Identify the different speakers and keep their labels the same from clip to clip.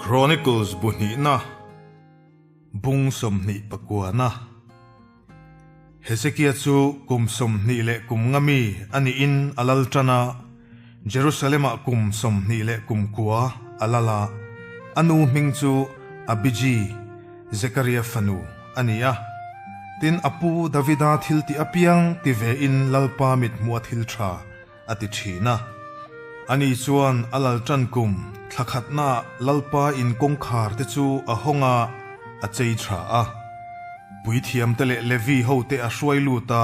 Speaker 1: Chronicles bu hnihna, bung 29na. Hezekia chu kum 23 mi a niin a lal tan a, Jerusalem-ah kum 29 a lal a. A nu hming chu Abiji, Zekaria fanu a ni a. Tin, a pu Davida thil tih apiang ti vein Lalpa mithmuha thil tha a ti thin a. Ani chuan a lal tan kum thla khatnaah Lalpa in kawngkhar te chu a hawng a, a chei tha a. Puithiamte leh Levi hote a hruai lut a,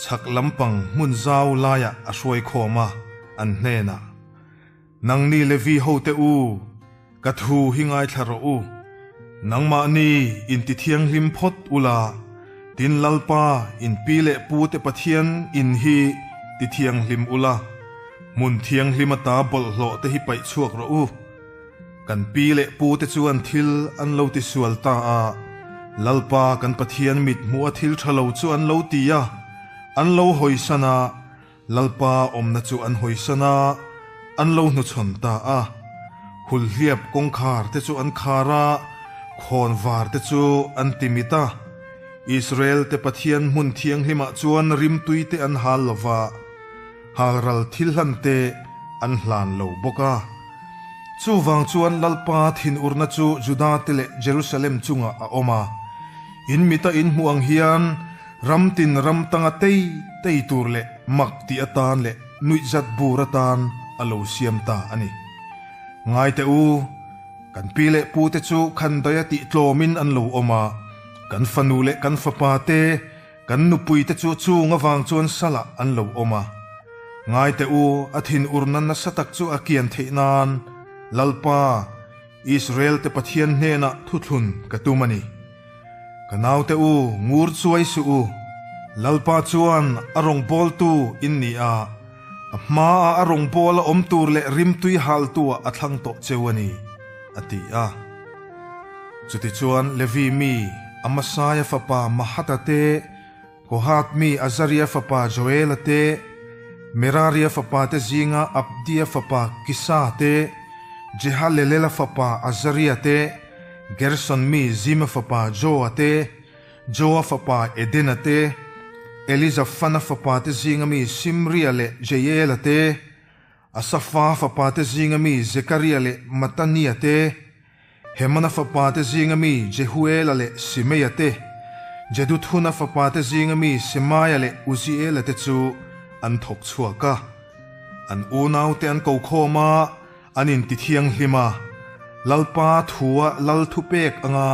Speaker 1: chhak lampang hmun zau laiah a hruai khawm a, an hnenah, Nangni Levi hote u, ka thu hi ngaithla rawh u. Nangmahni intithianghlim phawt ula, tin Lalpa in pi leh pute Pathian in hi tithianghlim ula, hmun thianghlim ata bawlhhlawh te hi paih chhuak rawh u. Kan pi leh pute chuan thil an lo tisual ta a, Lalpa kan Pathian mit hmuha thil tha lo chu an lo ti a, an lo hawisan a, Lalpa awmna chu an hawisan a, an lo hnuchhawn ta a. Hulhliap kawngkhar te chu an khar a, khawnvar te chu an ti mit a. Israel te Pathian hmun thianghlimah chuan rimtui te an hal lo va, halral thil hlan te an hlan lo bawk a. Chuvang chuan Lalpa thinurna chu Juda te leh Jerusalem chungah a awm a. In mita in hmuh ang hian Ram tin ram tanga tei tei tur leh mak tih atan leh nuihzat bur atan a lo siam ta a ni. Ngai teh u, kan pi leh pu te chu khandaia tih tlawmin an lo awm a, kan fanu leh kan fapa te, kan nupui te chu chung avang chuan salah an lo awm a. Ngai teh u, a thinurna nasa tak chu a kian theih nan Lalpa, Israel te Pathian hnenah thuthlun ka tum a ni. Ka naute u, ngur chuai suh u. Lalpa chuan a rawngbawltu in ni a, a hmaah a rawngbawla awm tur leh rimtui haltuah a thlang tawh cheu a ni, a ti a. Chutichuan Levi mi Amasaia fapa Mahata te, Kohath mi Azaria fapa Joela te, Meraria fapa te zinga Abdia fapa Kisa te, Jehalelela fapa Azaria te, Gerson mi Zima fapa Joa te, Joa fapa Edena te, Elizafana fapa te zinga mi Simria leh Jeiela te, Asafa fapa te zinga mi Zekaria leh Matania te, Hemana fapa te zinga mi Jehuela leh Simeia te, Jeduthuna fapa te zinga mi Semaia leh Uziela te chu an thawk chhuak a. An unaute an ko khawm a, an intithianghlim a, Lalpa thua lal thupek anga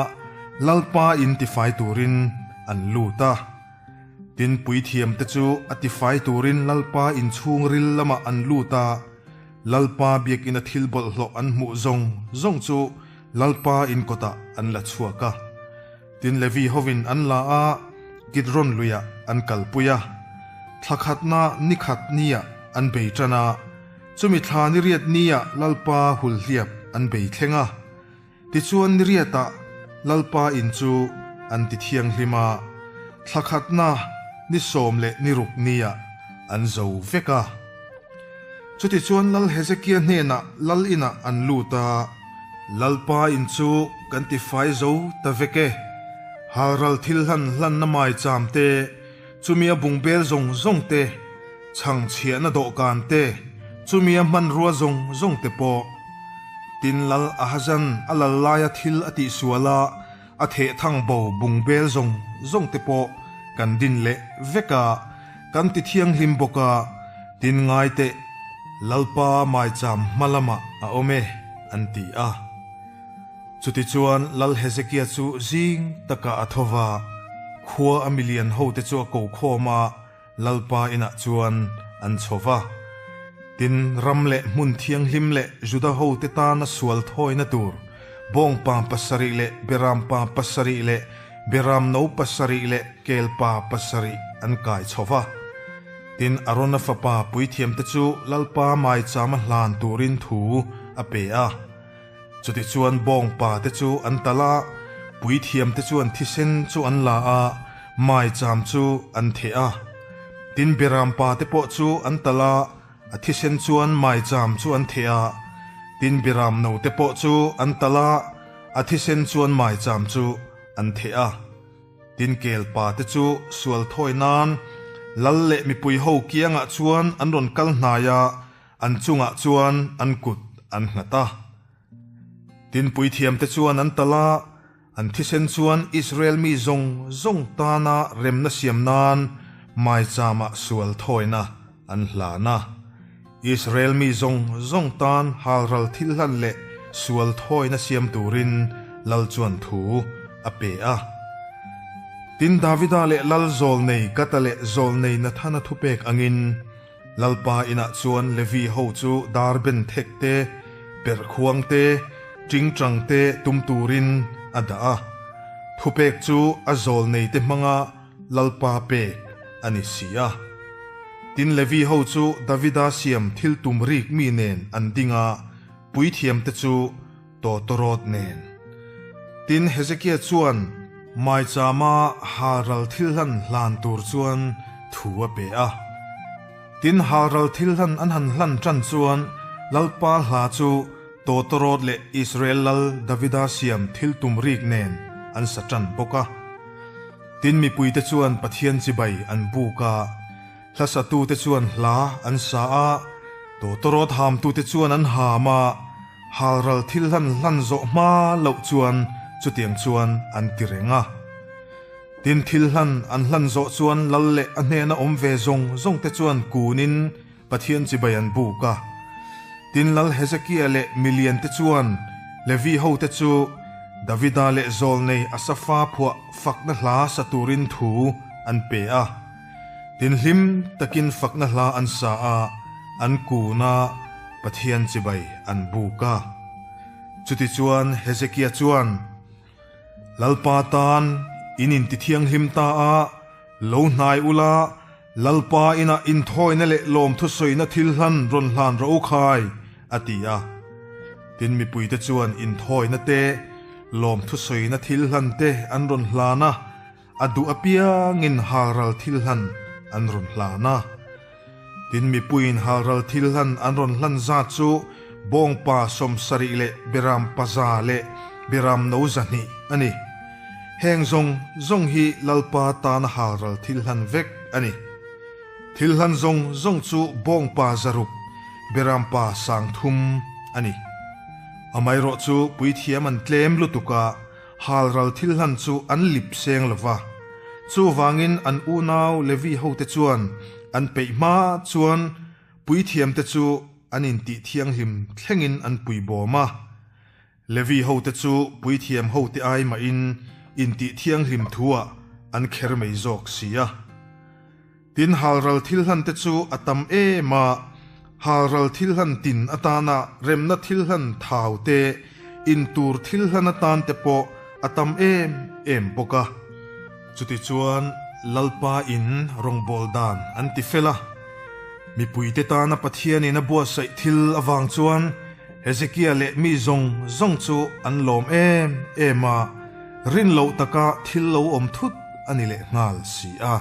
Speaker 1: Lalpa intifai turin an lut a. Tin, puithiamte chu a tifai turin Lalpa inchhung ril lamah an lut a, Lalpa biakina thil bawlhhlawh an hmuh zawng zawng chu Lalpa inkawtah an la chhuak a. Tin, Levi hovin an la a, Kidron luiah an kalpui a. Thla khatna ni khat niah an bei tan a, chumi thla ni riat niah Lalpa hulhliap an bei thleng a. Tichuan ni riatah Lalpa in chu an ti thianghlim a, thla khatna ni sawm leh ni ruk niah an zo vek a. Chutichuan Lal Hezekia hnenah Lal inah an lut a, Lalpa in chu kan ti fai zo ta vek e, halral thil hlan hlanna maicham te, chumia bungbel zawng zawng te, chhangchhiahna dawhkan te, chumia hmanrua zawng zawng te pawh. Tin, Lal Ahazan a lal laia thil a tihsual a, a thehthang bo bungbel zawng zawng te pawh kan din leh vek a, kan ti thianghlim bawk a, tin ngai teh, Lalpa maicham hma lamah a awm e, an ti a. Chutichuan Lal Hezekia chu zing takah a tho va, khua a milian hote chu a ko khawm a, Lalpa inah chuan an chho va. Tin, ram leh hmun thianghlim leh Juda hote tana sual thawina tur, bawngpa pasarih leh berampa pasarih leh beramno pasarih leh kelpa pasarih an kai chho va. Tin, Arona fapa puithiamte chu Lalpa maichama hlan turin thu a pe a. Chutichuan bawngpa te chu an tal a, puithiam te chuan thisen chu an la a, maicham chu an theh a. Tin, berampa te pawh chu an tal a, a thisen chuan maicham chu an theh a. Tin Biram note pawh chu an talh a, a thisen chuan maicham chu an theh a. Tin kel pa te chu sual thawi nan lal leh mipui ho kiangah chuan an rawn kal hnai a, an chungah chuan an kut an nghat a. Tin puithiamte chuan an talh a, an thisen chuan Israel mi zawng zawng tana remna siam nan maichama sual thawina an hlan a. Israel mi zawng zawng tan halral thil hlan leh sual thawina siam turin Lal chuan thu a pe a. Tin Davida leh Lal zawlnei Gata leh zawlnei Nathana thupek angin, Lalpa inah chuan Levi ho chu dar ben thek te, perh khuang te, tingtang te tum turin a dah a. Thupek chu a zawl nei te hmanga Lalpa pek a ni si a. Tin Levi ho chu Davida siam thil tum rik mi nen an ding a, puithiam te chu tawtawrawt nen. Tin Hezekia chuan maichama halral thil hlan hlan tur chuan thu a pe a. Tin halral thil hlan an han hlan tan chuan Lalpa hla chu tawtawrawt leh Israel lal Davida siam thil tum rik nen an sa tan bawk a. Tin mipuite chuan Pathian chibai an buk a. Hlasatute chuan hla an sa a, tawtawrawt hamtute chuan an ham a, halral thil hlan hlan zawh hma loh chuan chutiang chuan an ti reng a. Tin thil hlan an hlan zawh chuan lal leh a hnena awm ve zawng zawngte chuan kunin Pathian chibai an buk a. Tin Lal Hezekia leh miliante chuan Levi hote chu Davida leh Zawlnei Asafa phuah fakna hla sa turin thu an pe a. Tin hlim takin fakna hla an sa a, an kun a, Pathian chibai an buk a. Chutichuan Hezekia chuan, Lalpa tan in intithianghlim ta a, lo hnai ula, Lalpa inah inthawina leh lawmthusawina thil hlan rawn hlan rawh u khai, a ti a. Tin mipuite chuan inthawina te, lawmthusawina thil hlan te an rawn hlan a, A duh apiangin halral thil hlan an rawn hlan a. Tin mipuiin halral thil hlan an rawn hlan zat chu bawngpa 70 leh beram paza leh beram no 200 a ni. Heng zawng zawng hi Lalpa tana halral thil hlan vek a ni. Thil hlan zawng zawng chu bawngpa 600, beram pa 3000 a ni. Amaherawhchu puithiam an tlem lutuk a, Halral thil hlan chu an lip seng lo va, chuvangin an unau Levi hote chuan an peih hma chuan puithiamte chu an intih thianghlim thlengin an pui bawm a. Levi hote chu puithiam hote ai mahin intih thianghlim thuah an kher mai zawk si a. Tin halral thil hlan te chu a tam em a, halral thil hlan tin atana remna thil hlan thau te, in tur thil hlan atan te pawh a tam em em bawk a. Chutichuan Lalpa in rawngbâwl dan an ti fel a, mipuite tana Pathianin a buatsaih thil avang chuan Hezekia leh mi zawng zawng chu an lawm em em a, rin loh taka thil lo awm thut a ni leh nghal si a.